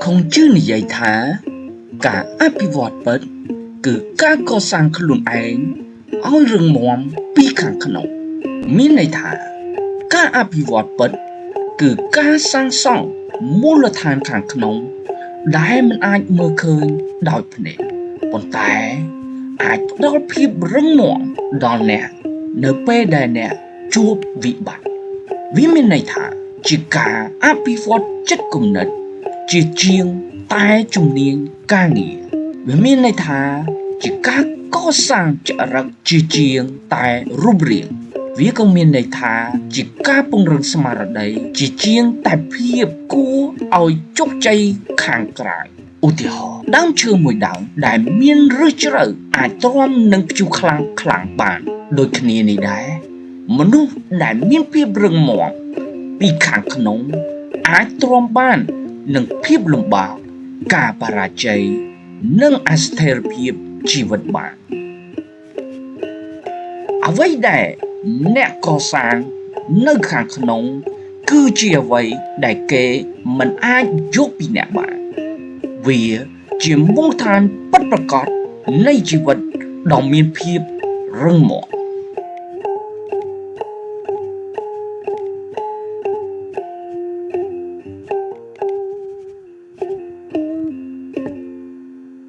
ខុងជឺនិយាយថា ការអភិវឌ្ឍពិត គឺការកសាងខ្លួនឯងឲ្យរឹងមាំពីខាងក្នុង មានន័យថា ការអភិវឌ្ឍពិត គឺការសាងសង់មូលដ្ឋានខាងក្នុង ដែលមិនអាចមើលឃើញដោយភ្នែកប៉ុន្តែអាចផ្ដល់ភាពរឹងមាំដល់អ្នកនៅពេលដែលអ្នកជួបវិបត្តិវាមានន័យថាជាការអភិវឌ្ឍចិត្តគំនិត ជាជាងតែជំនាញការងារវាមានន័យថាជាការកសាងចរិតជាជាងតែរូបរាងវាក៏មានន័យថាជាការពង្រឹងស្មារតីជាជាងតែភាពគួរឲ្យជោគជ័យខាងក្រៅឧទាហរណ៍ដើមឈើមួយដើមដែលមានឫសជ្រៅអាចទ្រាំនឹងព្យុះខ្លាំងខ្លាំងបានដូចគ្នានេះដែរមនុស្សដែលមានភាពរឹងមាំពីខាងក្នុងអាចទ្រាំបាននឹងភាពលំបាកការបរាជ័យនិងអស្ថិរភាពជីវិតបានអ្វីដែលអ្នកកសាងនៅខាងក្នុង គឺជាអ្វីដែលគេមិនអាចយកពីអ្នកបានវាជាមូលដ្ឋានពិតប្រាកដនៃជីវិតដ៏មានភាពរឹងមាំ។